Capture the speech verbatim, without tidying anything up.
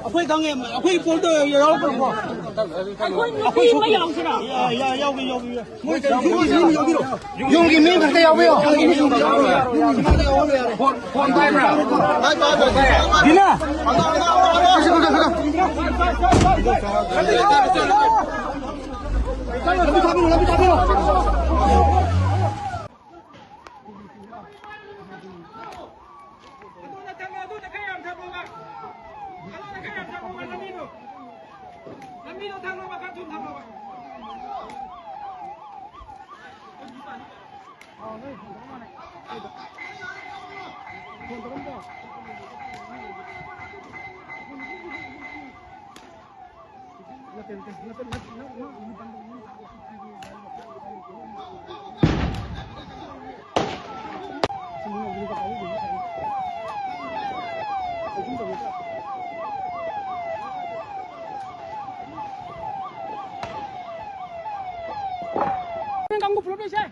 ꯑꯩꯈꯣꯏ ꯈꯪꯉꯦ, ꯑꯩꯈꯣꯏ ꯄꯣꯠꯇꯣ ꯌꯥꯎꯔꯛꯄ꯭ꯔꯣ? ꯑꯩꯈꯣꯏ ꯅꯨꯄꯤ ꯑꯃ ꯌꯥꯎꯁꯤꯔꯣ? ꯌꯥ-, ꯌꯥ-, ꯌꯥꯎꯒꯦ, ꯌꯥꯎꯒꯦ, ꯌꯥꯎꯒꯦ꯫ ꯃꯣꯏ ꯀꯩꯅꯣ, ꯌꯨꯝꯒꯤ ꯃꯤ ꯑꯃ ꯌꯥꯎꯕꯤꯔꯣ꯫ ꯌꯨꯝꯒꯤ ꯃꯤ ꯈꯛꯇ ꯌꯥꯎꯕꯤꯌꯣ꯫ Phone, phone ꯄꯥꯏꯕ꯭ꯔꯥ? ꯗꯤꯅꯥ! ꯂꯝꯕꯤ ꯊꯥꯕꯤꯔꯣ, ꯂꯝꯕꯤ ꯊꯥꯕꯤꯔꯣ꯫ ꯑꯗꯨꯅ ꯊꯝꯃꯣ, ꯑꯗꯨꯅ ꯈꯔ ꯌꯥꯝ ꯊꯝꯃꯣꯕ꯫ ꯑꯗꯨꯅ ꯈꯔ ꯌꯥꯝ ꯊꯝꯃꯣꯕ, ꯂꯝꯕꯤꯗꯣ꯫ ꯂꯝꯕꯤꯗꯣ ꯊꯝꯃꯣꯕ, ꯈꯔ ꯊꯨꯅ ꯊꯝꯃꯣꯕ꯫ ꯅꯪ ꯀꯥꯡꯕꯨ ꯄꯨꯂꯞ ꯂꯣꯏꯁꯦ꯫